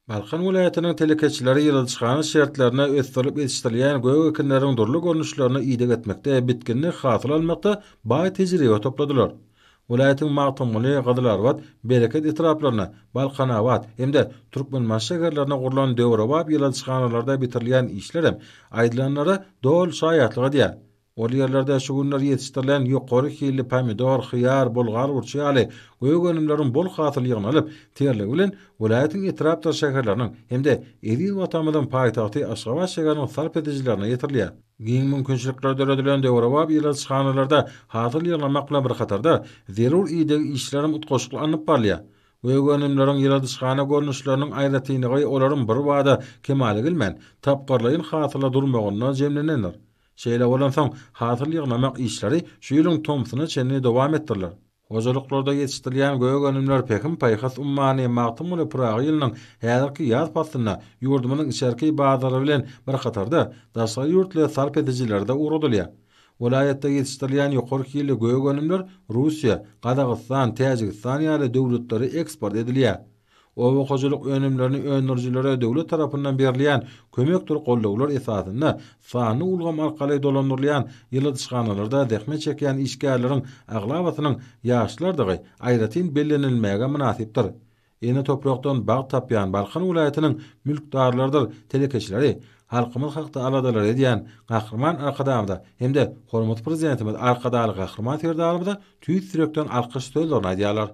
Balkan welaýatynyň telekeçileri ýyladyşhana şertlerinde ösdürilip ýetişdirilýän gök ekinleriň dürli görnüşlerine ideg etmekde, bitginli hasyl almakda baý tejribe topladylar. Welaýatyň Magtymguly, Gyzylarbat, Bereket etraplarynda, Balkanabat hem-de Türkmenbaşy şäherlerinde gurlan döwrebap ýyladyşhanalarda bitirilýän işler hem aýdylanlara doly şaýatlyk edýär. Ol ýerlerde şu günler ýetişdirilen ýokary hilli pomidor, hyýar, bulgar burçy ýaly gök önümleriň bol hasyly ýygnalyp, terligi bilen welaýatyň etrapdyr şäherleriniň hem-de eziz Watanymyzyň paýtagty Aşgabat şäheriniň sarp edijilerine ýetirilýär. Giň mümkinçilikler döredilen döwrebap ýyladyşhanalarda hasyl ýygnamak bilen bir hatarda, zerur ideg işlerem utgaşykly alnyp barylýar. Gök önümleriň ýyladyşhana görnüşleriniň aýratynlygy olaryň birbada kemala gelmän, tapgyrlaýyn hasyla durmagynda jemlenendir. Şeýle bolansoň, hasyl ýygnamak işleri şu ýylyň tomsuna çenli dowam etdiriler. Hojalyklarda ýetişdirilýän gök önümler Pähim-paýhas ummany Magtymguly Pyragy ýylynyň häzirki ýaz paslynda ýurdumyzyň içerki bazary bilen bir hatarda, daşary ýurtly sarp edijilere-de ugradylýar. Welaýatda ýetişdirilýän ýokary hilli gök önümler Russiýa, Gazagystan, Täjigistan ýaly döwletlere eksport edilýär. Oba hojalyk önümlerini öndürijilere döwlet tarapyndan berilýän kömekdir goldawlar esasynda sanly ulgam arkaly dolandyrylýan ýyladyşhanalarda zähmet çekýän işgärleriň aglabasynyň ýaşlardygy aýratyn bellenilmäge mynasypdyr. Ene toprakdan bagt tapýan Balkan welaýatynyň mülkdarlarydyr telekeçileri halkymyz hakda aladalar edýän Gahryman Arkadagymyza hem-de hormatly Prezidentimiz Arkadagly Gahryman Serdarymyza tüýs ýürekden alkyş sözlerini aýdýarlar.